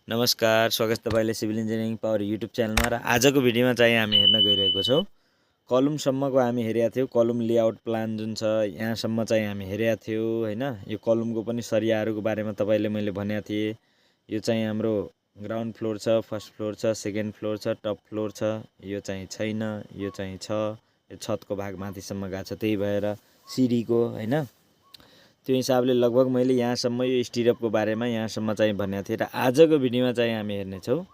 नमस्कार, स्वागत तपाईले सिभिल इन्जिनियरिङ पावर युट्युब च्यानलमा। र आजको भिडियोमा चाहिँ हामी हेर्न गइरहेको छौँ कलमसम्मको हामी हेरेका थियौँ। कलम लेआउट प्लान जुन छ यहाँसम्म चाहिँ हामी हेरेका थियौँ हैन। यो कलमको पनि सरियाहरूको बारेमा तपाईले मैले भनेको थिएँ। यो चाहिँ हाम्रो ग्राउन्ड फ्लोर छ, फर्स्ट फ्लोर छ, सेकेन्ड फ्लोर छ, टप फ्लोर छ। यो चाहिँ छैन, यो चाहिँ छ। यो छतको भाग माथिसम्म गएको छ, त्यही भएर सिडीको हैन। त्यो हिसाबले लगभग मैले यहाँसम्म यो स्टिरअपको बारेमा यहाँसम्म चाहिँ भनेको थिएँ। र आजको भिडियोमा चाहिँ हामी हेर्नेछौँ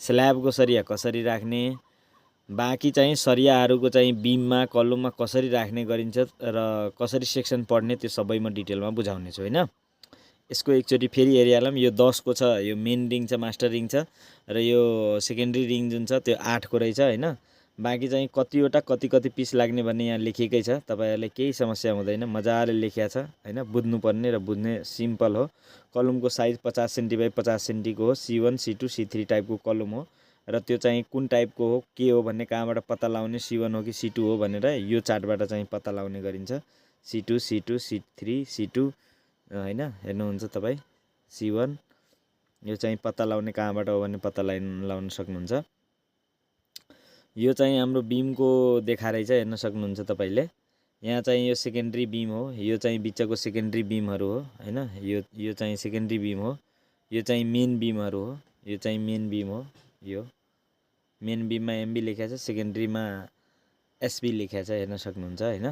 स्ल्याबको सरिया कसरी राख्ने, बाँकी चाहिँ सरियाहरूको चाहिँ बिममा कलममा कसरी राख्ने गरिन्छ र कसरी सेक्सन पढ्ने त्यो सबै म डिटेलमा बुझाउने छु हैन। यसको एकचोटि फेरि हेरिहालौँ। यो 10 को छ, यो मेन रिङ छ, मास्टर रिङ छ, र यो सेकेन्डरी रिङ जुन छ त्यो 8 को रहेछ हैन। बाँकी चाहिँ कतिवटा कति पिस लाग्ने भन्ने यहाँ लेखेकै छ। तपाईहरुले केही समस्या हुँदैन, मजाले लेखिया छ हैन। बुझ्नुपर्ने र बुझ्ने सिम्पल हो। कलमको साइज 50 सेन्टि बाइ 50 सेन्टिको हो। C1 C2 C3 टाइपको कलम हो र त्यो चाहिँ कुन टाइपको हो के हो भन्ने कहाँबाट पत्ता लगाउने, C1 हो कि C2 हो भनेर यो चार्टबाट चाहिँ पत्ता लगाउने गरिन्छ। C2 C2 C3 C2 हैन, हेर्नुहुन्छ तपाई C1। यो चाहिँ पत्ता लगाउने कहाँबाट हो भन्ने पत्ता लगाउन सक्नुहुन्छ। यो चाहिँ हाम्रो बिमको देखारहेछ, हेर्न सक्नुहुन्छ तपाईले। यहाँ चाहिँ यो सेकेन्डरी बिम हो, यो चाहिँ बिचको सेकेन्डरी बिमहरु हो हैन। यो चाहिँ सेकेन्डरी बिम हो, यो चाहिँ मेन बिमहरु हो, यो चाहिँ मेन बिम हो। यो मेन बिममा एमबी लेखेको छ, सेकेन्डरीमा एसबी लेखेको छ, हेर्न सक्नुहुन्छ हैन।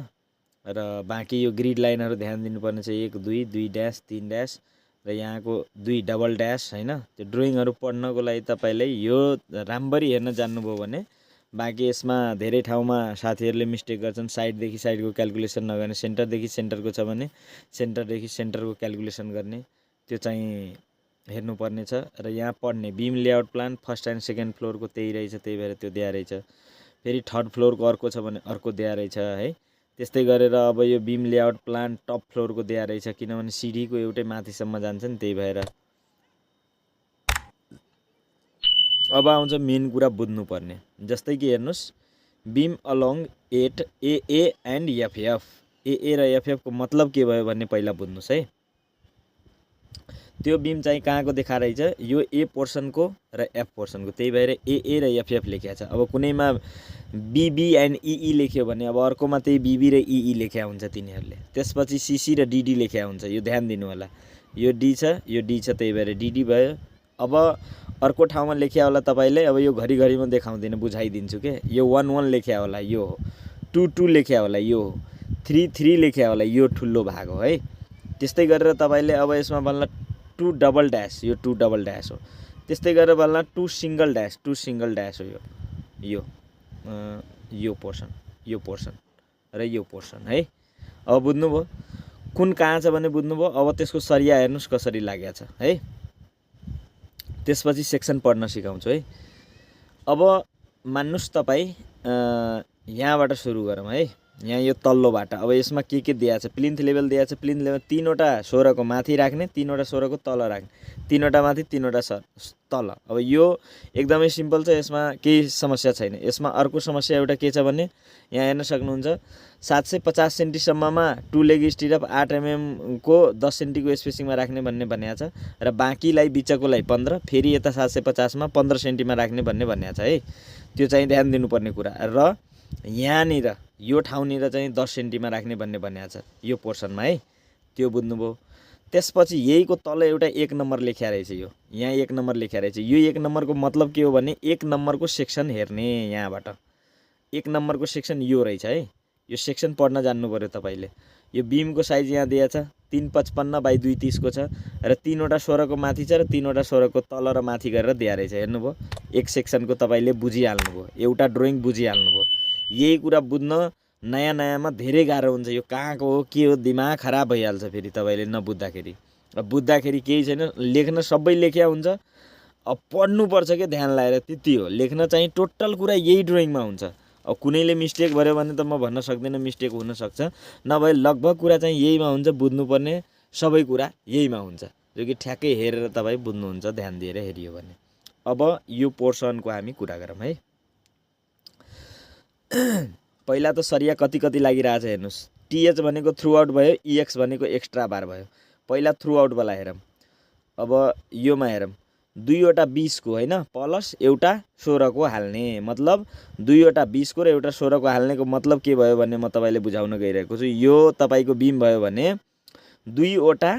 र बाँकी यो ग्रिड लाइनहरु ध्यान दिनुपर्ने छ। 1 2 2 ड्यास 3 ड्यास र यहाँको 2 डबल ड्यास हैन। त्यो ड्रइङहरु पढ्नको लागि तपाईले यो राम्ररी हेर्न जान्नुभयो भने, बाँकी यसमा धेरै ठाउँमा साथीहरुले मिस्टेक गर्छन्। साइडदेखि साइडको क्याल्कुलेसन नगर्ने, सेन्टरदेखि सेन्टरको छ भने सेन्टरदेखि सेन्टरको क्याल्कुलेसन गर्ने, त्यो चाहिँ हेर्नुपर्ने छ। र यहाँ पढ्ने beam layout plan first and second फ्लोरको त्यही रहेछ, त्यही भएर त्यो दिया रहेछ। फेरि थर्ड फ्लोरको अर्को छ भने अर्को दिया रहेछ है। त्यस्तै गरेर अब यो बिम लेआउट प्लान टप फ्लोरको दिया रहेछ, किनभने सिडीको एउटै माथिसम्म जान्छ नि, त्यही भएर। अब आउँछ मेन कुरा बुझ्नुपर्ने। जस्तै कि हेर्नुस्, beam along at AA and FF. AA र एफएफ को मतलब के भयो भन्ने पहिला बुझ्नुस् है। त्यो बिम चाहिँ कहाँको देखारहेछ, यो ए पोर्सनको र एफ पोर्सनको, त्यही भएर एए र एफएफ लेखेको छ। अब कुनैमा बीबी एन्ड ईई लेख्यो भने अब अर्कोमा त्यही बीबी र ईई लेख्या हुन्छ तिनीहरूले। त्यसपछि सीसी र डीडी लेख्या हुन्छ, यो ध्यान दिनु होला। यो डी छ, यो डी छ, त्यही भएर डीडी भयो। अब अर्को ठाउँमा लेख्या होला तपाईले, अब यो घरिघरिमा देखाउँदिन, बुझाइदिन्छु के। यो 1 1 लेख्या होला, यो हो। 2 2 लेख्या होला, यो हो। 3 3 लेख्या होला, यो ठुलो भाग हो है। त्यस्तै गरेर तपाईले अब यसमा भन्ला 2 डबल ड्यास, यो 2 डबल ड्यास हो। त्यस्तै गरेर भन्ला 2 सिंगल ड्यास, 2 सिंगल ड्यास हो यो पोर्सन र यो पोर्सन है। अब बुझ्नुभयो कुन कहाँ छ भने बुझ्नुभयो। अब त्यसको सरिया हेर्नुस् कसरी लाग्या छ है। त्यसपछि सेक्सन पढ्न सिकाउँछु है। अब मान्नुस् तपाई यहाँबाट सुरु गरौँ है। यहाँ यो तल्लोबाट अब यसमा के दिया छ, प्लिन्थ लेभल दिया छ। प्लिन्थ लेभल 3 वटा 16 को माथि राख्ने, 3 वटा 16 को तल राख्ने, 3 वटा माथि 3 वटा तल। अब यो एकदमै सिम्पल छ, यसमा केही समस्या छैन। यसमा अर्को समस्या एउटा के छ भने, यहाँ हेर्न सक्नुहुन्छ 750 सेन्टि सम्ममा 2 लेग स्टिरअप 8 mm को 10 सेन्टिको स्पेसिङमा राख्ने भन्ने भनेको छ। र बाँकीलाई बिचकोलाई 15, फेरि यता 750 मा 15 सेन्टिमा राख्ने भन्ने भनेको छ है। त्यो चाहिँ ध्यान दिनुपर्ने कुरा। र यहाँनिर यो ठाउँनिर चाहिँ 10 सेन्टिमा राख्ने भन्ने भनेको छ यो पोर्सनमा है। त्यो बुझ्नुभयो। त्यसपछि यहीको तल एउटा 1 नम्बर लेख्या रहेछ। यो यहाँ 1 नम्बर लेख्या रहेछ। यो 1 नम्बरको मतलब के हो भने 1 नम्बरको सेक्सन हेर्ने। यहाँबाट 1 नम्बरको सेक्सन यो रहेछ है। यो सेक्सन पढ्न जान्नु पर्यो तपाईले। यो बिमको साइज यहाँ दिया छ 355 बाइ 230 को छ र 3 वटा 16 को माथि छ र 3 वटा 16 को तल र माथि गरेर दिया रहेछ। हेर्नुभयो, एक सेक्सनको तपाईले बुझिहाल्नुभयो, एउटा ड्रइङ बुझिहाल्नुभयो। यही कुरा बुझ्न नयाँमा धेरै गाह्रो हुन्छ। यो कहाँको हो के हो दिमाग खराब भइहाल्छ फेरि तपाईले नबुझ्दाखेरि। अब बुझ्दाखेरि केही छैन, लेख्न सबै लेख्या हुन्छ। अब पढ्नु पर्छ के ध्यान लाएर, त्यति हो। लेख्न चाहिँ टोटल कुरा यही ड्रइङमा हुन्छ। अब कुनैले मिस्टेक गर्यो भने त म भन्न सक्दिनँ, मिस्टेक हुन सक्छ। नभए लगभग कुरा चाहिँ यहीमा हुन्छ, बुझ्नुपर्ने सबै कुरा यहीमा हुन्छ, जो कि ठ्याक्कै हेरेर तपाई बुझ्नुहुन्छ ध्यान दिएर हेरियो भने। अब यो पोर्सनको हामी कुरा गरौँ है। पहिला त सरिया कति लागिरहेछ हेर्नुस्। टीएच भनेको थ्रु आउट भयो, ईएक्स भनेको एक्स्ट्रा बार भयो। पहिला थ्रु आउट वाला हेरौँ। अब योमा हेरौँ, दुईवटा 20 को हैन प्लस एउटा 16 को हाल्ने मतलब दुईवटा 20 को र एउटा 16 को हाल्नेको मतलब के भयो भने म तपाईलाई बुझाउन गइरहेको छु। यो तपाईको बीम भयो भने दुईवटा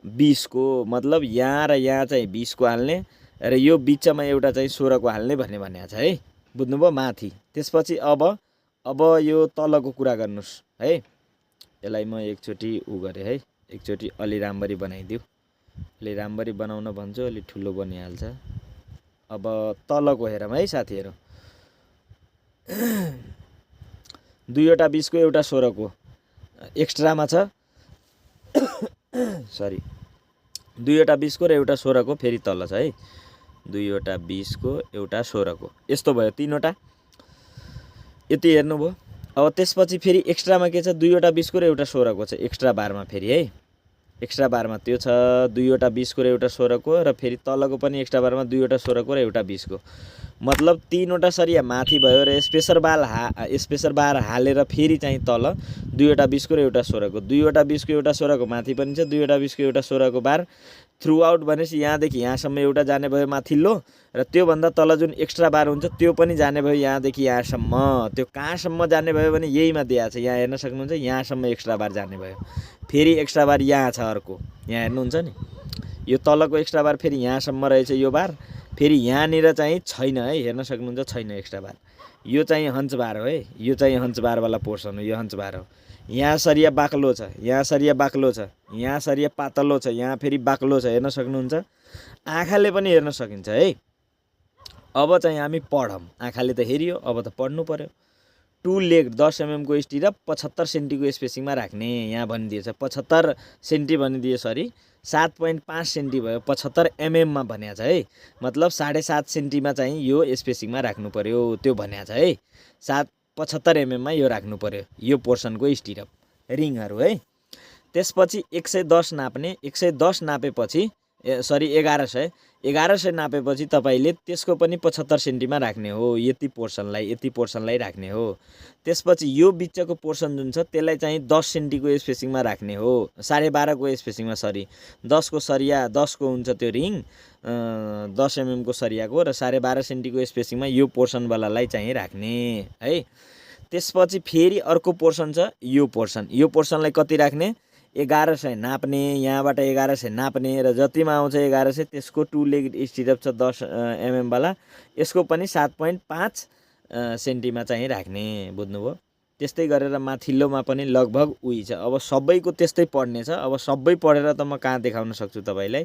20 को मतलब यहाँ र यहाँ चाहिँ 20 को हाल्ने र यो बिचमा एउटा चाहिँ 16 को हाल्ने भन्ने भनेको छ है। बुझ्नुभयो माथि। त्यसपछि अब यो तलको कुरा गर्नुस् है। यसलाई म एकचोटी गरे है, एकचोटी अलि राम्ररी बनाइदिऊ। अलि राम्ररी बनाउन भन्छु, अलि ठुलो बनिहाल्छ। अब तलको हेरौँ है साथीहरु। दुईवटा 20 को एउटा 16 को एक्स्ट्रामा छ। सरी, दुईवटा 20 को र एउटा 16 को फेरि तल छ है। दुईवटा 20 को एउटा 16 को यस्तो भयो तीनवटा। यति हेर्नुभयो। अब त्यसपछि फेरि एक्स्ट्रामा के छ, दुईवटा 20 को र एउटा 16 को छ एक्स्ट्रा बारमा फेरि है। एक्स्ट्रा बारमा त्यो छ दुईवटा 20 को र एउटा 16 को र फेरि तलको पनि एक्स्ट्रा बारमा दुईवटा 16 को र एउटा 20 को मतलब तीनवटा सरिया माथि भयो र स्पेसर बार हालेर फेरि चाहिँ तल दुईवटा 20 को र एउटा 16 को, दुईवटा 20 को एउटा 16 को माथि पनि छ, दुईवटा 20 को एउटा 16 को बार थ्रु आउट भनेपछि यहाँदेखि यहाँसम्म एउटा जाने भयो माथिल्लो र त्यो भन्दा तल जुन एक्स्ट्रा बार हुन्छ त्यो पनि जाने भयो यहाँदेखि यहाँसम्म। त्यो कहाँसम्म जाने भयो भने यहीमा दिएको छ, यहाँ हेर्न सक्नुहुन्छ, यहाँसम्म एक्स्ट्रा बार जाने भयो। फेरि एक्स्ट्रा बार यहाँ छ अर्को, यहाँ हेर्नुहुन्छ नि, यो तलको एक्स्ट्रा बार फेरि यहाँसम्म रहेछ यो बार, फेरि यहाँनिर चाहिँ छैन है, हेर्न सक्नुहुन्छ छैन एक्स्ट्रा बार। यो चाहिँ हन्च बार हो है, यो चाहिँ हन्च बारवाला पोर्सन हो, यो हन्च बार हो। यहाँ सरिया बाक्लो छ, यहाँ सरिया बाक्लो छ, यहाँ सरिया पातलो छ, यहाँ फेरि बाक्लो छ, हेर्न सक्नुहुन्छ। आँखाले पनि हेर्न सकिन्छ है। अब चाहिँ हामी पढौँ, आँखाले त हेरियो, अब त पढ्नु पर्यो। टु लेग 10 mm को स्टिरअप 75 सेन्टी को स्पेसिङमा राख्ने यहाँ भनिदिएछ। 75 सेन्टी भनिदिए, सरी 7.5 सेन्टी भयो, 75 mm मा भनेको छ है। मतलब 7.5 सेन्टीमा चाहिँ यो स्पेसिङमा राख्नु पर्यो, त्यो भनेको छ है। 75 mm मा यो राख्नु पर्यो, यो पोर्सनको स्टिरअप रिङहरू है। त्यसपछि 110 नाप्ने, 110 नापेपछि सरी 1100 नापेपछि तपाईले त्यसको पनि 75 सेन्टीमा राख्ने हो, यति पोर्सनलाई राख्ने हो। त्यसपछि यो बिचको पोर्सन जुन छ त्यसलाई चाहिँ 10 सेन्टीको स्पेसिङमा राख्ने हो, 12.5 को स्पेसिङमा, सरी 10 को सरिया 10 को हुन्छ त्यो रिङ, 10 mm को सरियाको र 12.5 सेन्टीको स्पेसिङमा यो पोर्सनवालालाई चाहिँ राख्ने है। त्यसपछि फेरि अर्को पोर्सन छ, यो पोर्सनलाई कति राख्ने, 1100 नाप्ने, यहाँबाट 1100 नाप्ने र जतिमा आउँछ 1100 त्यसको टु लेग स्टिरअप छ 10 mm वाला, यसको पनि 7.5 सेन्टीमा चाहिँ राख्ने। बुझ्नुभयो। त्यस्तै गरेर माथिल्लोमा पनि लगभग उही छ। अब सबैको त्यस्तै पढ्ने छ। अब सबै पढेर त म कहाँ देखाउन सक्छु तपाईलाई,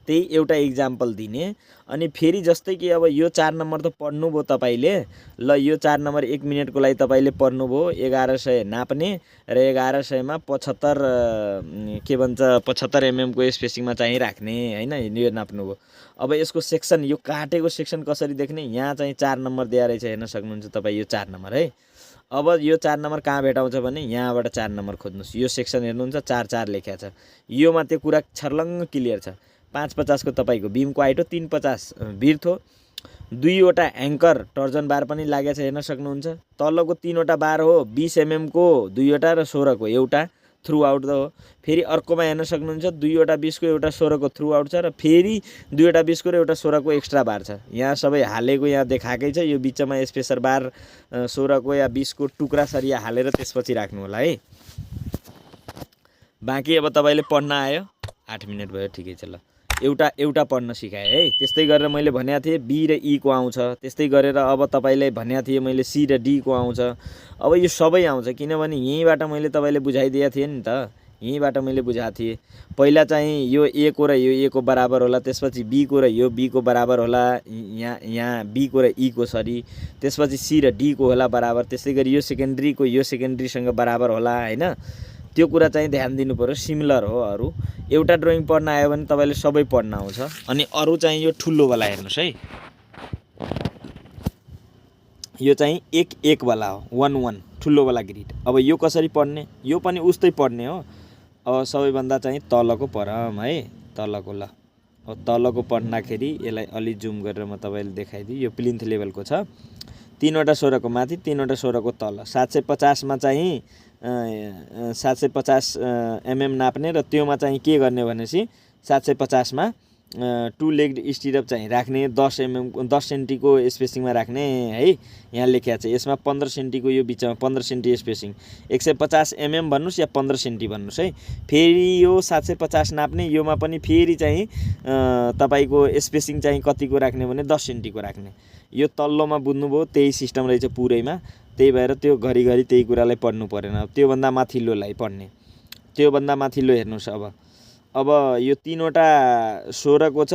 त्यही एउटा इक्जाम्पल दिने। अनि फेरि जस्तै कि अब यो 4 नम्बर त पढ्नुभयो तपाईले, ल यो 4 नम्बर 1 मिनेटको लागि तपाईले पढ्नुभयो। 1100 नाप्ने र 1100 मा 75 के भन्छ 75 mm को स्पेसिङमा चाहिँ राख्ने हैन, यो नाप्नुभयो। अब यसको सेक्सन, यो काटेको सेक्सन कसरी देख्ने, यहाँ चाहिँ 4 नम्बर दिया रहेछ, हेर्न सक्नुहुन्छ तपाई यो 4 नम्बर है। अब यो 4 नम्बर कहाँ भेटाउँछ भने यहाँबाट 4 नम्बर खोज्नुस्। यो सेक्सन हेर्नुहुन्छ 4 लेख्या छ, योमा त्यो कुरा छर्लङ्ग क्लियर छ। 550 को तपाईको बीमको हाइट हो, 350 बिर्थ हो, दुईवटा एङ्कर टर्जन बार पनि लागेको छ, हेर्न सक्नुहुन्छ। तलको 3वटा बार हो, 20 mm को दुईवटा र 16 को एउटा थ्रु आउट हो। फेरि अर्कोमा हेर्न सक्नुहुन्छ, दुईवटा 20 को एउटा 16 को थ्रु आउट छ र फेरि दुईवटा 20 को र एउटा 16 को एक्स्ट्रा बार छ। यहाँ सबै हालेको यहाँ देखाएकै छ। यो बिचमा स्पेसर बार 16 को या 20 को टुक्रा सरिया हालेर त्यसपछि राख्नु होला है। बाँकी अब तपाईले पढ्न आयो, 8 मिनेट भयो, ठिकै छ। ल एउटा पढ्न सिकाए है। त्यस्तै गरेर मैले भनेको थिएँ बी र ई को आउँछ, त्यस्तै गरेर अब तपाईलाई भनेको थिएँ मैले सी र डी को आउँछ। अब यो सबै आउँछ, किनभने यहीँबाट मैले तपाईले बुझाइदिएको थिएँ नि त, यहीँबाट मैले बुझाएको थिएँ। पहिला चाहिँ यो ए को र यो ए को बराबर होला, त्यसपछि बी को र यो बी को बराबर होला, यहाँ बी को र ई को, सरी त्यसपछि सी र डी को होला बराबर। त्यस्तै गरी यो सेकेन्डरी को यो सेकेन्डरीसँग बराबर होला हैन, त्यो कुरा चाहिँ ध्यान दिनु पर्यो। सिमिलर हो। अरु एउटा ड्रइङ पढ्न आयो भने तपाईले सबै पढ्न आउँछ। अनि अरु चाहिँ यो ठुलो वाला हेर्नुस् है, यो चाहिँ 1-1 वाला हो, 1-1 ठुलो वाला ग्रिड। अब यो कसरी पढ्ने, यो पनि उस्तै पढ्ने हो। अब सबैभन्दा चाहिँ तलको पढौँ है, तलको। ल अब तलको पढ्दाखेरि यसलाई अलि जुम गरेर म तपाईलाई देखाइदिए। यो प्लिन्थ लेभलको छ, 3वटा 16 को माथि, 3वटा 16 को तल। 750 मा चाहिँ 750 mm नाप्ने र त्योमा चाहिँ के गर्ने भनेपछि 750 मा टु लेग्ड स्टिरअप चाहिँ राख्ने 10 सेन्टीको स्पेसिङमा राख्ने है यहाँ लेखेको छ। यसमा 15 सेन्टीको यो बिचमा 15 सेन्टी स्पेसिङ 150 mm भन्नुस् या 15 सेन्टी भन्नुस् है। फेरि यो 750 नाप्ने योमा पनि फेरि चाहिँ तपाईको स्पेसिङ चाहिँ कतिको राख्ने भने 10 सेन्टीको राख्ने। यो तल्लोमा बुझ्नुभयो त्यही सिस्टम रहेछ पुरैमा। त्यही भएर त्यो घरिघरि त्यही कुरालाई पढ्नु परेन। त्योभन्दा माथिल्लोलाई पढ्ने। त्योभन्दा माथिल्लो हेर्नुस् अब यो 3वटा 16 को छ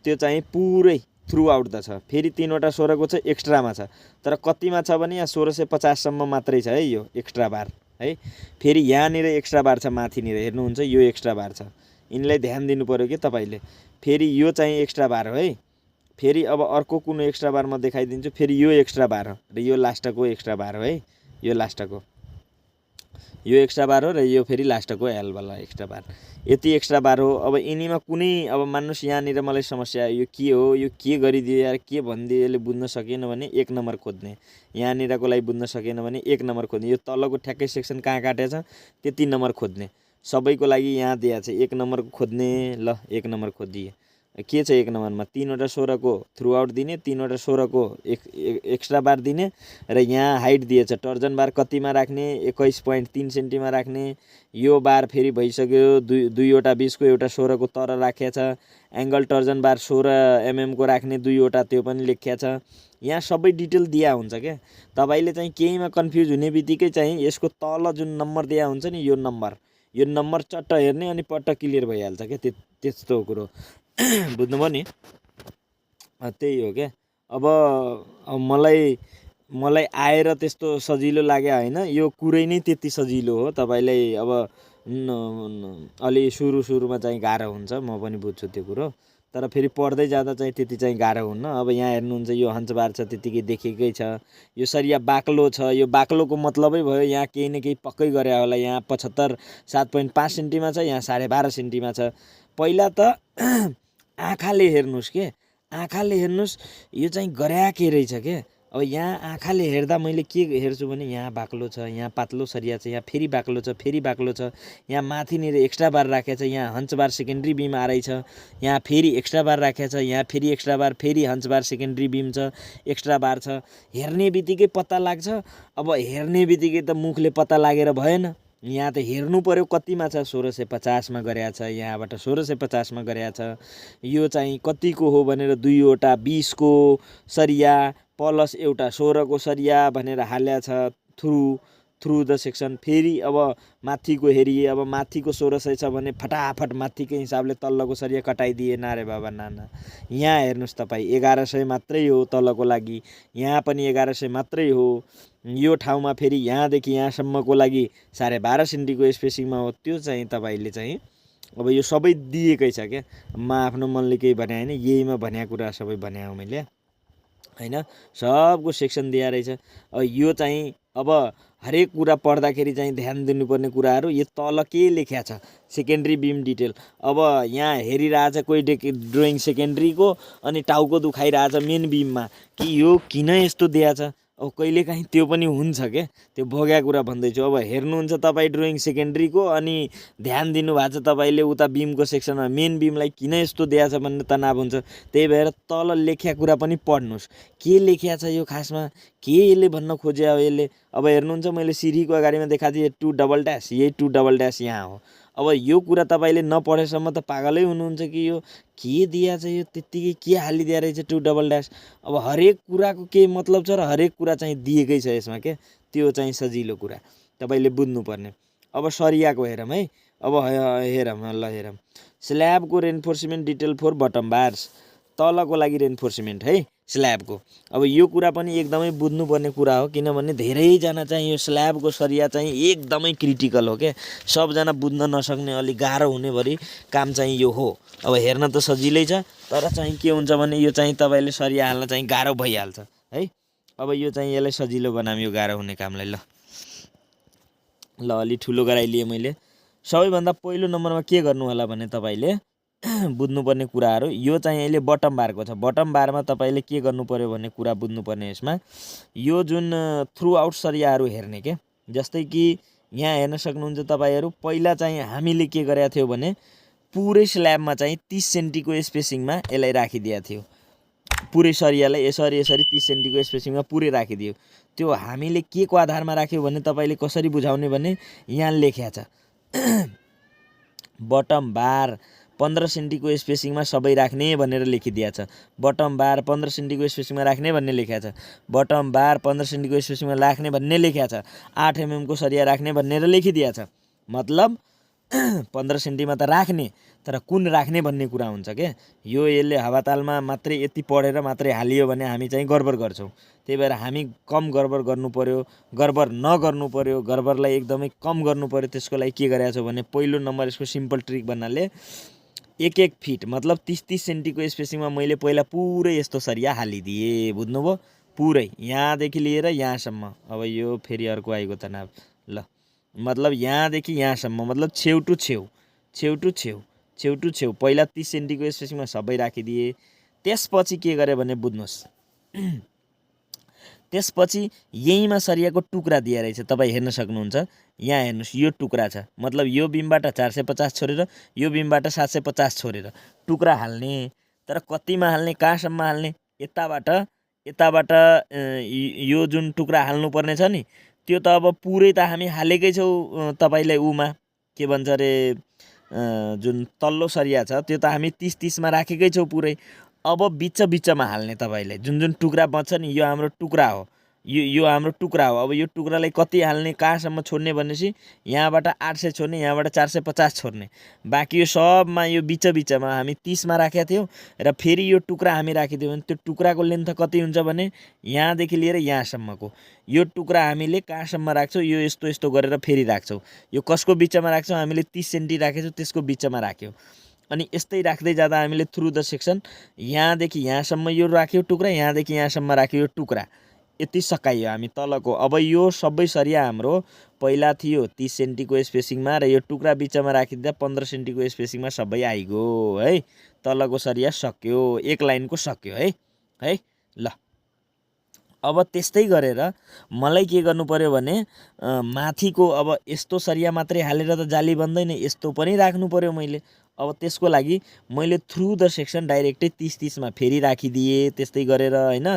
त्यो चाहिँ पुरै थ्रु आउट द छ। फेरि 3वटा 16 को छ एक्स्ट्रामा छ तर कतिमा छ भने यहाँ 1650 सम्म मात्रै छ है यो एक्स्ट्रा बार है। फेरि यहाँनिर एक्स्ट्रा बार छ माथिनिर हेर्नुहुन्छ यो एक्स्ट्रा बार छ। यिनलाई ध्यान दिनु पर्यो कि तपाईले। फेरि यो चाहिँ एक्स्ट्रा बार हो है। फेरि अब अर्को कुनै एक्स्ट्रा बार म देखाइदिन्छु। फेरि यो एक्स्ट्रा बार हो र यो लास्टको एक्स्ट्रा बार हो है। यो लास्टको यो एक्स्ट्रा बार हो र यो फेरि लास्टको एल वाला एक्स्ट्रा बार। यति एक्स्ट्रा बार हो। अब यिनीमा कुनै अब मान्नुस् यहाँनिर मलाई समस्या यो के हो यो के गरिदियो यार के भनिदियो यसले बुझ्न सकेन भने 1 नम्बर खोज्ने। यहाँनिरको लागि बुझ्न सकेन भने 1 नम्बर खोज्ने। यो तलको ठ्याक्कै सेक्सन कहाँ काटेछ त्यति नम्बर खोज्ने। सबैको लागि यहाँ दिएको छ 1 नम्बरको खोज्ने। ल 1 नम्बर खोजिदिए के छ 1 नम्बरमा 3वटा 16 को थ्रु आउट दिने 3वटा 16 को एक्स्ट्रा बार दिने र यहाँ हाइट दिएछ। टर्जन बार कतिमा राख्ने 21.3 सेन्टीमा राख्ने। यो बार फेरि भइसक्यो दुईवटा 20 को एउटा 16 को तर राखेको छ। एङ्गल टर्जन बार 16 mm को राख्ने दुईवटा त्यो पनि लेखिएको छ। यहाँ सबै डिटेल दिया हुन्छ क्या। तपाईले चाहिँ केहीमा कन्फ्युज हुने बित्तिकै चाहिँ यसको तल जुन नम्बर दिया हुन्छ नि यो नम्बर चट्ट हेर्ने अनि पट्ट क्लियर भइहाल्छ क्या। त्यस्तो कुरो बुझ्नुभयो नि। त्यही हो क्या। अब मलाई आएर त्यस्तो सजिलो लाग्यो हैन। यो कुरै नै त्यति सजिलो हो। तपाईलाई अब अलि सुरुमा चाहिँ गाह्रो हुन्छ म पनि बुझ्छु त्यो कुरो। तर फेरि पढ्दै जाँदा चाहिँ त्यति चाहिँ गाह्रो हुन्न। अब यहाँ हेर्नुहुन्छ यो हन्चबार छ त्यतिकै देखेकै छ। यो सरिया बाक्लो छ। यो बाक्लोको मतलबै भयो यहाँ केही न केही पक्कै गरे होला। यहाँ 75 7.5 सेन्टीमा छ यहाँ 12.5 सेन्टीमा छ। पहिला त आँखाले हेर्नुस् के आँखाले हेर्नुस् यो चाहिँ गर्या के रहेछ के। अब यहाँ आँखाले हेर्दा मैले के हेर्छु भने यहाँ बाक्लो छ यहाँ पातलो सरिया छ यहाँ फेरि बाक्लो छ फेरि बाक्लो छ। यहाँ माथिनिर एक्स्ट्रा बार राखेको छ। यहाँ हन्च बार सेकेन्डरी बिम आरै छ। यहाँ फेरि एक्स्ट्रा बार राखेको छ। यहाँ फेरि एक्स्ट्रा बार फेरि हन्च बार सेकेन्डरी बिम छ एक्स्ट्रा बार छ। हेर्ने बित्तिकै पत्ता लाग्छ। अब हेर्ने बित्तिकै त मुखले पत्ता लागेर भएन। यहाँ त हेर्नु पर्यो कतिमा छ 1650 मा गरेको छ। यहाँबाट 1650 मा गरेको छ। यो चाहिँ कतिको हो भनेर दुईवटा 20 को सरिया प्लस एउटा 16 को सरिया भनेर हाल्या छ थ्रु द सेक्सन। फेरि अब माथिको हेरिए अब माथिको 1600 छ भने फटाफट माथिकै हिसाबले तल्लोको सरिया कटाइदिए ना रे बाबा नाना। यहाँ हेर्नुस् तपाईँ 1100 मात्रै हो तल्लोको लागि। यहाँ पनि 1100 मात्रै हो। यो ठाउँमा फेरि यहाँदेखि यहाँसम्मको लागि 12.5 सेन्टीको स्पेसिङमा हो। त्यो चाहिँ तपाईले चाहिँ अब यो सबै दिएकै छ क्या। म आफ्नो मनले केही भने हैन यहीमा भन्या कुरा सबै भन्या हो मैले हैन। सबको सेक्सन दिया रहेछ। अब यो चाहिँ अब हरेक कुरा पढ्दाखेरि चाहिँ ध्यान दिनुपर्ने कुराहरू यो तल के लेख्या छ सेकेन्डरी बिम डिटेल। अब यहाँ हेरिरहेछ कोही ड्रइङ सेकेन्डरीको अनि टाउको दुखाइरहेछ मेन बिममा कि यो किन यस्तो दिया छ। अब कहिलेकाहीँ त्यो पनि हुन्छ के त्यो भोग्या कुरा भन्दैछु। अब हेर्नुहुन्छ तपाईँ ड्रइङ सेकेन्डरीको अनि ध्यान दिनुभएको छ तपाईँले उता बिमको सेक्सनमा मेन बिमलाई किन यस्तो दिया छ भन्ने तनाव हुन्छ। त्यही भएर तल लेख्या कुरा पनि पढ्नुहोस् के लेख्या छ यो खासमा के यसले भन्न खोज्या हो यसले। अब हेर्नुहुन्छ मैले सिरीको अगाडिमा देखादिएँ 2 यही 2 यहाँ हो। अब यो कुरा तपाईले नपढेसम्म त पागलै हुनुहुन्छ कि यो के दिया छ यो त्यतिकै के हालिदिया रहेछ 2 अब हरेक कुराको के मतलब छ र हरेक कुरा चाहिँ दिएकै छ यसमा के। त्यो चाहिँ सजिलो कुरा तपाईले बुझ्नुपर्ने। अब सरियाको हेरौँ है। अब हेरौँ स्ल्याबको reinforcement detail for bottom bars तलको लागि रेन्फोर्समेन्ट है स्ल्याबको। अब यो कुरा पनि एकदमै बुझ्नुपर्ने कुरा हो किनभने धेरैजना चाहिँ यो स्ल्याबको सरिया चाहिँ एकदमै क्रिटिकल हो के। सबजना बुझ्न नसक्ने अलि गाह्रो हुनेभरि काम चाहिँ यो हो। अब हेर्न त सजिलै छ तर चाहिँ के हुन्छ भने यो चाहिँ तपाईले सरिया हाल्न चाहिँ गाह्रो भइहाल्छ है। अब यो चाहिँ यसलाई सजिलो बनाम यो गाह्रो हुने कामलाई ल अलि ठुलो गराइलिएँ मैले। सबैभन्दा पहिलो नम्बरमा के गर्नु होला भने तपाईले बुझ्नुपर्ने कुराहरू यो चाहिँ अहिले बटम बारको छ। बटम बारमा तपाईले के गर्नु पर्यो भन्ने कुरा बुझ्नुपर्ने यसमा यो जुन थ्रु आउट सरियाहरू हेर्ने के। जस्तै कि यहाँ हेर्न सक्नुहुन्छ तपाईहरू पहिला चाहिँ हामीले के गरेका थियौँ भने पुरै स्ल्याबमा चाहिँ 30 सेन्टीको स्पेसिङमा यसलाई राखिदिएको थियो। पुरै सरियालाई यसरी 30 सेन्टीको स्पेसिङमा पुरै राखिदियो। त्यो हामीले के को आधारमा राख्यो भने तपाईँले कसरी बुझाउने भने यहाँ लेख्या छ बटम बार 15 सेन्टीको स्पेसिङमा सबै राख्ने भनेर लेखिदिएको छ। बटम बार 15 सेन्टीको स्पेसिङमा राख्ने भन्ने लेखेको छ। बटम बार 15 सेन्टीको स्पेसिङमा राख्ने भन्ने लेखेको छ। 8 mm को सरिया राख्ने भनेर लेखिदिएको छ। मतलब 15 सेन्टीमा त राख्ने, तर कुन राख्ने भन्ने कुरा हुन्छ के। यो यसले हावातालमा मात्रै यति पढेर मात्रै हालियो भने हामी चाहिँ गडबड गर्छौँ। त्यही भएर हामी कम गडबड गर्नु पर्यो, गडबड नगर्नु पर्यो, गडबडलाई एकदमै कम गर्नु पर्यो। त्यसको लागि के गरेको छु भने पहिलो नम्बर यसको सिम्पल ट्रिक भन्नाले 1-1 फिट मतलब 30-30 सेन्टीको स्पेसिङमा मैले पहिला पुरै यस्तो सरिया हालिदिएँ। बुझ्नुभयो? पुरै यहाँदेखि लिएर यहाँसम्म। अब यो फेरि अर्को आइगयो तनाव। ल मतलब यहाँदेखि यहाँसम्म मतलब छेउ टु छेउ पहिला 30 सेन्टीको स्पेसिङमा सबै राखिदिए। त्यसपछि के गरे भने बुझ्नुहोस्, त्यसपछि यहीँमा सरियाको टुक्रा दिए रहेछ। तपाईँ हेर्न सक्नुहुन्छ, यहाँ हेर्नुहोस् यो टुक्रा छ। मतलब यो बिमबाट 450 छोडेर यो बिमबाट 750 छोडेर टुक्रा हाल्ने। तर कतिमा हाल्ने, कहाँसम्म हाल्ने? यताबाट यो जुन टुक्रा हाल्नुपर्ने छ नि त्यो त अब पुरै त हामी हालेकै छौँ। तपाईँलाई उमा के भन्छ अरे जुन तल्लो सरिया छ त्यो त हामी 30-30मा राखेकै छौँ पुरै। अब बिचमा हाल्ने तपाईँले जुन टुक्रा बच्छ नि, यो हाम्रो टुक्रा हो, यो हाम्रो टुक्रा हो। अब यो टुक्रालाई कति हाल्ने, कहाँसम्म छोड्ने भनेपछि यहाँबाट 800 छोड्ने, यहाँबाट 450 छोड्ने। बाँकी यो सबमा यो बिचमा हामी 30मा राखेका थियौँ र फेरि यो टुक्रा हामी राखिदियौँ भने त्यो टुक्राको लेन्थ कति हुन्छ भने यहाँदेखि लिएर यहाँसम्मको। यो टुक्रा हामीले कहाँसम्म राख्छौँ, यो यस्तो गरेर फेरि राख्छौँ। यो कसको बिचमा राख्छौँ, हामीले 30 सेन्टी राखेछौँ त्यसको बिचमा राख्यौँ। अनि यस्तै राख्दै जाँदा हामीले थ्रु द सेक्सन यहाँदेखि यहाँसम्म यो राख्यो टुक्रा, यहाँदेखि यहाँसम्म राख्यो यो टुक्रा, यति सकाइयो हामी तलको। अब यो सबै सरिया हाम्रो पहिला थियो 30 सेन्टीको स्पेसिङमा र यो टुक्रा बिचमा राखिदिँदा 15 सेन्टीको स्पेसिङमा सबै आइगयो है। तलको सरिया सक्यो, एक लाइनको सक्यो है। ल अब त्यस्तै गरेर मलाई के गर्नु पर्यो भने माथिको अब यस्तो सरिया मात्रै हालेर त जाली बन्दैन, यस्तो पनि राख्नु पर्यो मैले। अब त्यसको लागि मैले थ्रु द सेक्सन डाइरेक्टै 30-30मा फेरि राखिदिएँ त्यस्तै गरेर होइन।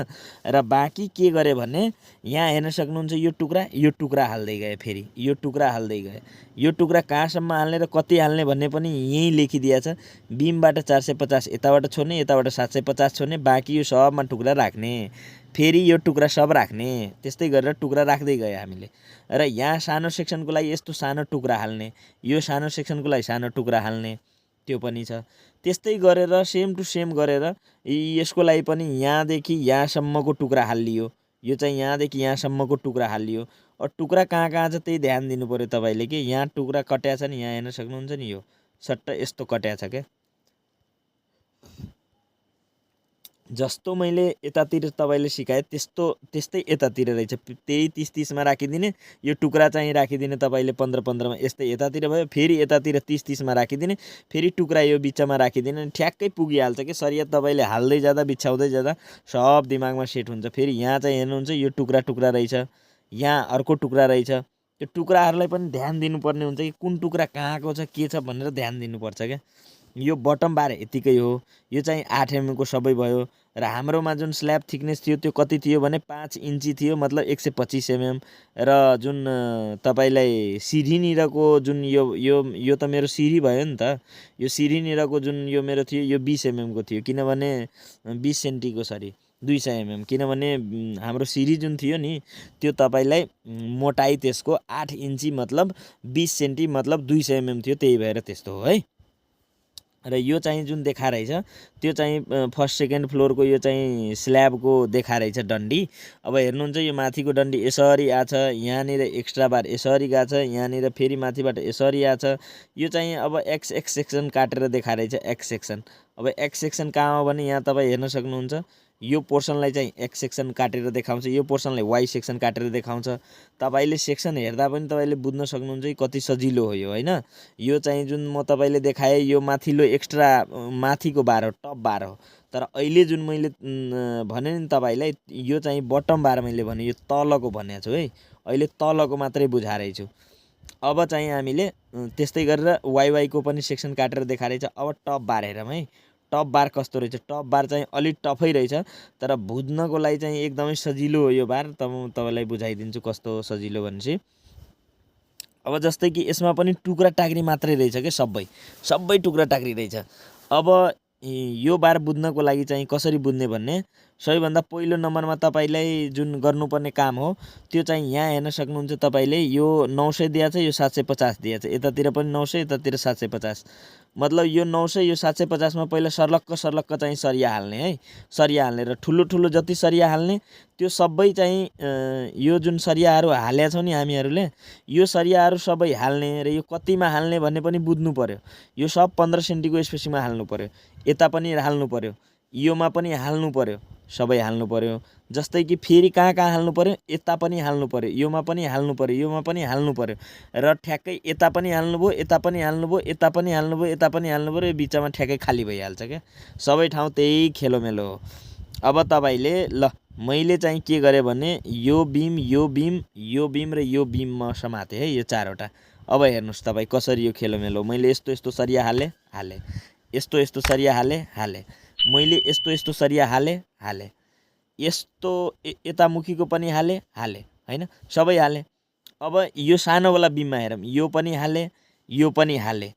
र बाँकी के गरेँ भने यहाँ हेर्न सक्नुहुन्छ यो टुक्रा हाल्दै गएँ, फेरि यो टुक्रा हाल्दै गएँ। यो टुक्रा कहाँसम्म हाल्ने र कति हाल्ने भन्ने पनि यहीँ लेखिदिएको छ। बिमबाट 450 यताबाट छोड्ने, यताबाट 750 छोड्ने, बाँकी यो सबमा टुक्रा राख्ने, फेरि यो टुक्रा सब राख्ने। त्यस्तै गरेर टुक्रा राख्दै गयो हामीले। र यहाँ सानो सेक्सनको लागि यस्तो सानो टुक्रा हाल्ने, यो सानो सेक्सनको लागि सानो टुक्रा हाल्ने, त्यो पनि छ। त्यस्तै गरेर सेम टु सेम गरेर यसको लागि पनि यहाँदेखि यहाँसम्मको टुक्रा हालियो। यो चाहिँ यहाँदेखि यहाँसम्मको टुक्रा हालियो। टुक्रा कहाँ छ त्यही ध्यान दिनु पर्यो तपाईँले कि यहाँ टुक्रा कट्या छ नि, यहाँ हेर्न सक्नुहुन्छ नि, यो सट्ट यस्तो कट्या छ क्या। जस्तो मैले यतातिर तपाईँले सिकाएँ त्यस्तै यतातिर रहेछ। त्यही 30-30मा राखिदिने, यो टुक्रा चाहिँ राखिदिने तपाईँले 15-15मा, यस्तै यतातिर भयो। फेरि यतातिर 30-30मा राखिदिने, फेरि टुक्रा यो बिचमा राखिदिने, ठ्याक्कै पुगिहाल्छ कि सरिया। तपाईँले हाल्दै जाँदा बिछाउँदै जाँदा सब दिमागमा सेट हुन्छ। फेरि यहाँ चाहिँ हेर्नुहुन्छ यो टुक्रा रहेछ, यहाँ अर्को टुक्रा रहेछ। त्यो टुक्राहरूलाई पनि ध्यान दिनुपर्ने हुन्छ कि कुन टुक्रा कहाँको छ के छ भनेर ध्यान दिनुपर्छ क्या। यो बटम बार यतिकै हो, यो चाहिँ 8 mm को सबै भयो। र हाम्रोमा जुन स्ल्याब थिकनेस थियो त्यो कति थियो भने 5 इन्ची थियो, मतलब 125 mm। र जुन तपाईँलाई सिँढीनिरको जुन यो त मेरो सिँढी भयो नि त, यो सिँढीनिरको जुन यो मेरो थियो यो 20 mm को थियो, किनभने 20 सेन्टीको 200 mm, किनभने हाम्रो सिँढी जुन थियो नि त्यो तपाईँलाई मोटाइ त्यसको 8 इन्ची मतलब 20 सेन्टी मतलब 200 mm थियो, त्यही भएर त्यस्तो हो है। र यो चाहिँ जुन देखा रहेछ त्यो चाहिँ फर्स्ट सेकेन्ड फ्लोरको यो चाहिँ स्ल्याबको देखा रहेछ डन्डी। अब हेर्नुहुन्छ यो माथिको डन्डी यसरी आछ, यहाँनिर एक्स्ट्रा बार यसरी गएको छ, यहाँनिर फेरि माथिबाट यसरी आछ। यो चाहिँ अब एक्स सेक्सन काटेर देखा रहेछ, एक्स सेक्सन। अब एक्स सेक्सन कहाँ हो भने यहाँ तपाईँ हेर्न सक्नुहुन्छ, यो पोर्सनलाई चाहिँ एक्स सेक्सन काटेर देखाउँछ, यो पोर्सनलाई वाइ सेक्सन काटेर देखाउँछ। तपाईँले सेक्सन हेर्दा पनि तपाईँले बुझ्न सक्नुहुन्छ कि कति सजिलो हो यो होइन। यो चाहिँ जुन म तपाईँले देखाएँ यो माथिल्लो एक्स्ट्रा माथिको बार हो, टप बार हो। तर अहिले जुन मैले भने नि तपाईँलाई यो चाहिँ बटम बार मैले भने, यो तलको भनेको छु है। अहिले तलको मात्रै बुझाएको छु। अब चाहिँ हामीले त्यस्तै गरेर वाइवाई को पनि सेक्सन काटेर देखाएको रहेछ। अब टप बार हेरौँ है। टप बार कस्तो रहेछ? टप बार चाहिँ अलिक टफै रहेछ, तर बुझ्नको लागि चाहिँ एकदमै सजिलो हो यो बार। तपाईँलाई बुझाइदिन्छु कस्तो सजिलो भनेपछि। अब जस्तै कि यसमा पनि टुक्रा टाक्री मात्रै रहेछ के, सबै टुक्रा टाक्री रहेछ। अब यो बार बुझ्नको लागि चाहिँ कसरी बुझ्ने भन्ने, सबैभन्दा पहिलो नम्बरमा तपाईँलाई जुन गर्नुपर्ने काम हो त्यो चाहिँ यहाँ हेर्न सक्नुहुन्छ। तपाईँले यो 900 दिएको छ, यो 750 दिएको छ। यतातिर पनि 900, यतातिर 750। मतलब यो 900 यो 750 मा पहिला सर्लक्क चाहिँ सरिया हाल्ने है। सरिया हाल्ने र ठुलो जति सरिया हाल्ने त्यो सबै चाहिँ यो जुन सरियाहरू हालेका छौँ नि हामीहरूले, यो सरियाहरू सबै हाल्ने र यो कतिमा हाल्ने भन्ने पनि बुझ्नु पर्यो। यो सब 15 सेन्टीको स्पेसिङमा हाल्नु पर्यो। यता पनि हाल्नु पर्यो, योमा पनि हाल्नु पर्यो, सबै हाल्नु पर्यो। जस्तै कि फेरि कहाँ हाल्नु पर्यो, यता पनि हाल्नु पर्यो, योमा पनि हाल्नु पर्यो, योमा पनि हाल्नु पर्यो र ठ्याक्कै यता पनि हाल्नुभयो, यता पनि हाल्नुभयो, यता पनि हाल्नुभयो, यता पनि हाल्नु पर्यो। यो बिचमा ठ्याक्कै खाली भइहाल्छ क्या। सबै ठाउँ त्यही खेलोमेलो हो। अब तपाईँले ल मैले चाहिँ के गरेँ भने यो बिम र यो बिम म समातेँ है, यो चारवटा। अब हेर्नुहोस् तपाईँ कसरी यो खेलोमेलो। मैले यस्तो सरिया हालेँ, यस्तो सरिया हालेँ, मैले यस्तो सरिया हालेँ, यस्तो यतामुखीको पनि हालेँ हैन, सबै हालेँ। अब यो सानोवाला बिममा हेरौँ, यो पनि हालेँ, यो पनि हालेँ,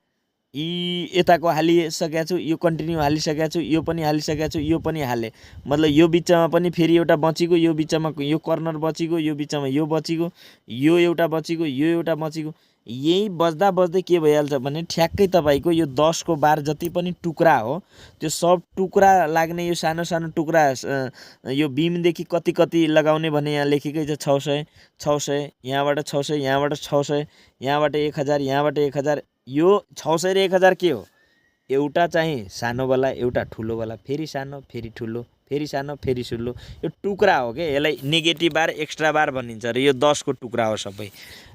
यी यताको हालिसकेको छु, यो कन्टिन्यू हालिसकेको छु, यो पनि हालिसकेको छु, यो पनि हालेँ। मतलब यो बिचमा पनि फेरि एउटा बचिगयो, यो बिचमा यो कर्नर बचिगयो, यो बिचमा यो बचिगयो, यो एउटा बचिगयो, यो एउटा बचिगयो। यही बज्दै के भइहाल्छ भने ठ्याक्कै तपाईँको यो 10 को बार जति पनि टुक्रा हो त्यो सब टुक्रा लाग्ने। यो सानो टुक्रा यो बिमदेखि कति लगाउने भने यहाँ लेखेकै छ 600, यहाँबाट 600, यहाँबाट 600, यहाँबाट 1000, यहाँबाट 1000। यो 600 र 1000 के हो? एउटा चाहिँ सानोवाला, एउटा ठुलोवाला, फेरि सानो, फेरि ठुलो, फेरि सानो, फेरि ठुलो। यो टुक्रा हो के, यसलाई नेगेटिभ बार, एक्स्ट्रा बार भनिन्छ र यो 10 को टुक्रा हो सबै।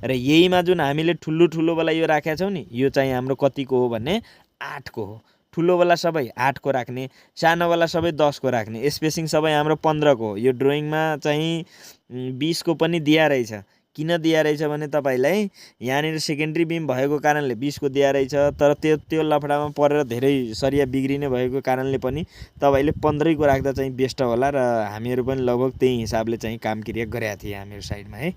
र यहीमा जुन हामीले ठुलोवाला यो राखेका छौँ नि, यो चाहिँ हाम्रो कतिको हो भने 8 को हो। ठुलोवाला सबै 8 को राख्ने, सानोवाला सबै 10 को राख्ने। स्पेसिङ सबै हाम्रो 15 को हो। यो ड्रइङमा चाहिँ 20 को पनि दिया रहेछ। किन दिया रहेछ भने तपाईँलाई यहाँनिर सेकेन्ड्री बिम भएको कारणले 20 को दिया रहेछ, तर त्यो लफडामा परेर धेरै सरिया बिग्रिने भएको कारणले पनि तपाईँले 15 को राख्दा चाहिँ बेस्ट होला। र हामीहरू पनि लगभग त्यही हिसाबले चाहिँ काम क्रिया गरेका थिए हामीहरू साइडमा है।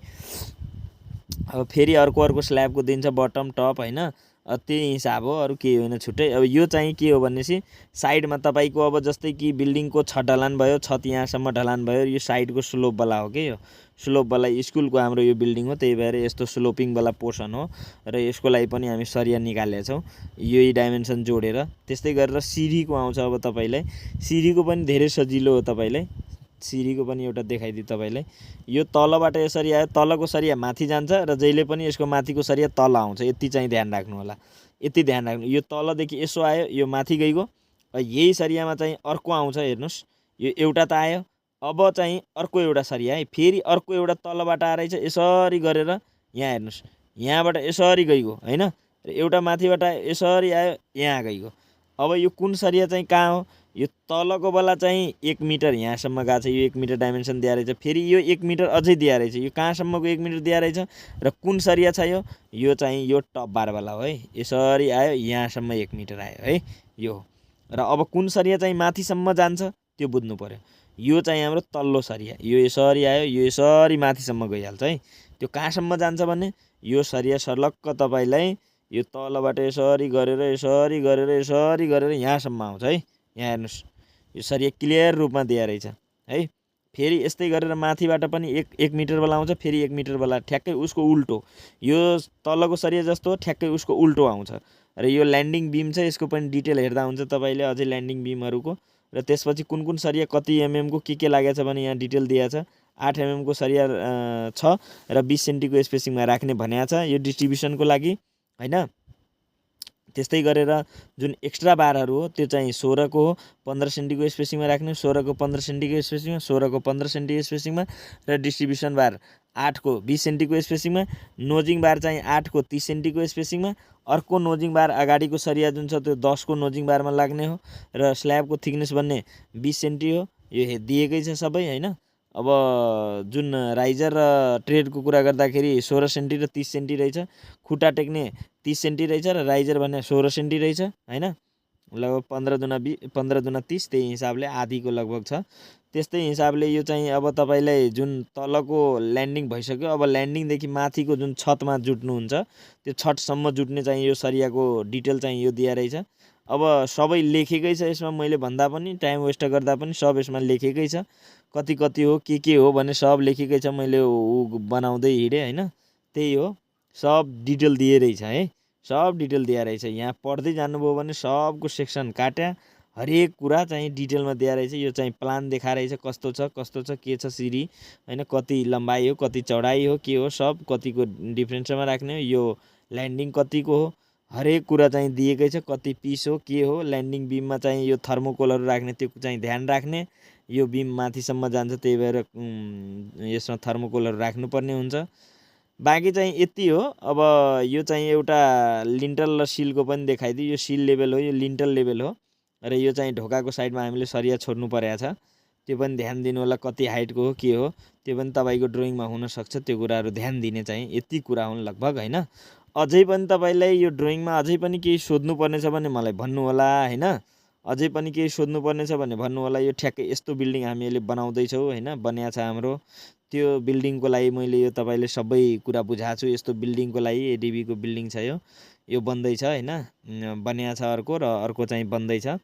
अब फेरि अर्को स्ल्याबको दिन्छ बटम टप हैन, त्यही हिसाब हो, अरू केही होइन छुट्टै। अब यो चाहिँ के हो भनेपछि साइडमा तपाईँको अब जस्तै कि बिल्डिङको छत ढलान भयो, छत यहाँसम्म ढलान भयो, यो साइडको स्लोपवाला हो के, यो स्लोपवाला स्कुलको हाम्रो यो बिल्डिङ हो, त्यही भएर यस्तो स्लोपिङवाला पोर्सन हो र यसको लागि पनि हामी सरिया निकालेका छौँ यही डाइमेन्सन जोडेर। त्यस्तै गरेर सिडीको आउँछ। अब तपाईँलाई सिडीको पनि धेरै सजिलो हो। तपाईँलाई सिडीको पनि एउटा देखाइदिए तपाईँलाई। यो तलबाट यसरी आयो, तलको सरिया माथि जान्छ र जहिले पनि यसको माथिको सरिया तल आउँछ। यति चाहिँ ध्यान राख्नु होला, यति ध्यान राख्नु। यो तलदेखि यसो आयो, यो माथि गइगयो, यही सरियामा चाहिँ अर्को आउँछ। हेर्नुहोस्, यो एउटा त आयो, अब चाहिँ अर्को एउटा सरिया है, फेरि अर्को एउटा तलबाट आएछ यसरी गरेर यहाँ हेर्नुहोस्, यहाँबाट यसरी गइगयो हैन, र एउटा माथिबाट यसरी आयो, यहाँ गइगयो। अब यो कुन सरिया चाहिँ कहाँ हो? यो तलको वाला चाहिँ 1 मिटर यहाँसम्म गएको छ, यो 1 मिटर डाइमेन्सन दिया रहेछ। फेरि यो 1 मिटर अझै दिया रहेछ, यो कहाँसम्मको 1 मिटर दिया रहेछ र कुन सरिया छ यो चाहिँ यो टप बारवाला हो है। यसरी आयो, यहाँसम्म 1 मिटर आयो है यो। र अब कुन सरिया चाहिँ माथिसम्म जान्छ त्यो बुझ्नु पर्यो। यो चाहिँ हाम्रो तल्लो सरिया, यो यसरी आयो, यो यसरी माथिसम्म गइहाल्छ है। त्यो कहाँसम्म जान्छ भने यो सरिया सर्लक्क तपाईँलाई यो तलबाट यसरी गरेर यहाँसम्म आउँछ है। यहाँ हेर्नुहोस्, यो सरिया क्लियर रूपमा दिया रहेछ है। फेरि यस्तै गरेर माथिबाट पनि 1 मिटरवाला आउँछ, फेरि 1 मिटरवाला ठ्याक्कै उसको उल्टो, यो तलको सरिया जस्तो ठ्याक्कै उसको उल्टो आउँछ। र यो ल्यान्डिङ बिम छ, यसको पनि डिटेल हेर्दा हुन्छ तपाईँले अझै ल्यान्डिङ बिमहरूको। र त्यसपछि कुन सरिया कति एमएमको के लागेको छ भने यहाँ डिटेल दिएको छ। 8 एमएमको सरिया छ र 20 सेन्टीको स्पेसिङमा राख्ने भनेको छ यो डिस्ट्रिब्युसनको लागि हैन। त्यस्तै गरेर जुन एक्स्ट्रा बारहरू हो त्यो चाहिँ 16 को हो, 15 सेन्टीको स्पेसिङमा राख्ने, 16 को 15 सेन्टीको स्पेसिङमा, 16 को 15 सेन्टीको स्पेसिङमा र डिस्ट्रिब्युसन बार 8 को 20 सेन्टीको स्पेसिङमा, नोजिङ बार चाहिँ 8 को 30 सेन्टीको स्पेसिङमा। अर्को नोजिङ बार अगाडिको सरिया जुन छ त्यो 10 को नोजिङ बारमा लाग्ने हो र स्ल्याबको थिकनेस भन्ने 20 सेन्टी हो। यो दिएकै छ सबै हैन। अब जुन राइजर र ट्रेडको कुरा गर्दाखेरि 16 सेन्टी र 30 सेन्टी रहेछ। खुट्टा टेक्ने 30 सेन्टी रहेछ र राइजर भने 16 सेन्टी रहेछ हैन। लगभग 15 दुना 30 त्यही हिसाबले आधीको लगभग छ। त्यस्तै हिसाबले यो चाहिँ अब तपाईँलाई जुन तलको ल्यान्डिङ भइसक्यो, अब ल्यान्डिङदेखि माथिको जुन छतमा जुट्नुहुन्छ त्यो छतसम्म जुट्ने चाहिँ यो सरियाको डिटेल चाहिँ यो दिया रहेछ। अब सबै लेखेकै छ यसमा, मैले भन्दा पनि टाइम वेस्ट गर्दा पनि सब यसमा लेखेकै छ। कति कति हो के हो भने सब लेखेकै छ, मैले बनाउँदै हिँडेँ हैन। त्यही हो, सब डिटेल दिए रहेछ है, सब डिटेल दिया रहेछ। यहाँ पढ्दै जानुभयो भने सबको सेक्सन काट्या हरेक कुरा चाहिँ डिटेलमा दिया रहेछ। यो चाहिँ प्लान देखाइरहेछ कस्तो छ के छ सिडी हैन, कति लम्बाइ हो कति चौडाइ हो के हो, सब कतिको डिफ्रेन्समा राख्ने हो, यो ल्यान्डिङ कतिको हो, हरेक कुरा चाहिँ दिएकै छ। कति पिस हो के हो, ल्यान्डिङ बिममा चाहिँ यो थर्मोकोलहरू राख्ने त्यो चाहिँ ध्यान राख्ने। यो बिम माथिसम्म जान्छ त्यही भएर यसमा थर्मोकोलहरू राख्नुपर्ने हुन्छ। बाँकी चाहिँ यति हो। अब यो चाहिँ एउटा लिन्टल र सिलको पनि देखाइदियो। यो सिल लेभल हो, यो लिन्टल लेभल हो र यो चाहिँ ढोकाको साइडमा हामीले सरिया छोड्नु परेको छ। त्यो पनि ध्यान दिनु होला, कति हाइटको हो के हो त्यो पनि तपाईँको ड्रइङमा हुनसक्छ। त्यो कुराहरू ध्यान दिने चाहिँ यति कुरा हुन् लगभग हैन। अझै पनि तपाईँलाई यो ड्रइङमा अझै पनि केही सोध्नुपर्ने छ भने मलाई भन्नु होला हैन। अझै पनि केही सोध्नुपर्ने छ भने भन्नु होला। यो ठ्याक्कै यस्तो बिल्डिङ हामीले बनाउँदैछौँ हैन, बनिया छ हाम्रो। त्यो बिल्डिङको लागि मैले यो तपाईँले सबै कुरा बुझाएको छु। यस्तो बिल्डिङको लागि एडिबीको बिल्डिङ छ यो बन्दैछ हैन, बनिया छ अर्को र अर्को चाहिँ बन्दैछ।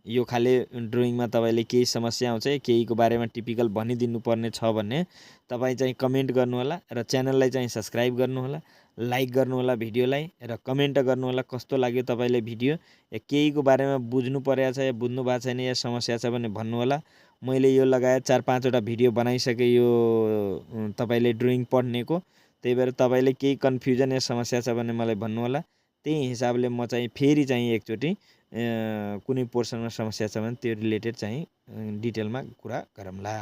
यो खाले ड्रइङमा तपाईँले केही समस्या आउँछ, केहीको बारेमा टिपिकल भनिदिनु पर्ने छ भने तपाईँ चाहिँ कमेन्ट गर्नुहोला र च्यानललाई चाहिँ सब्सक्राइब गर्नुहोला, लाइक गर्नुहोला भिडियोलाई र कमेन्ट गर्नुहोला कस्तो लाग्यो तपाईँले भिडियो, या केहीको बारेमा बुझ्नु परेको छ या बुझ्नु भएको छैन या समस्या छ भने भन्नुहोला। मैले यो लगायत 4-5 वटा भिडियो बनाइसकेँ यो तपाईँले ड्रइङ पढ्नेको। त्यही भएर तपाईँले केही कन्फ्युजन या समस्या छ भने मलाई भन्नुहोला। त्यही हिसाबले म चाहिँ फेरि चाहिँ एकचोटि कुनै पोर्सनमा समस्या छ भने त्यो रिलेटेड चाहिँ डिटेलमा कुरा गरौँला।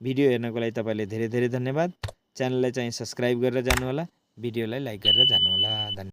भिडियो हेर्नको लागि तपाईँले धेरै धेरै धन्यवाद। च्यानललाई चाहिँ सब्सक्राइब गरेर जानुहोला, भिडियोलाई लाइक गरेर जानुहोला। धन्यवाद।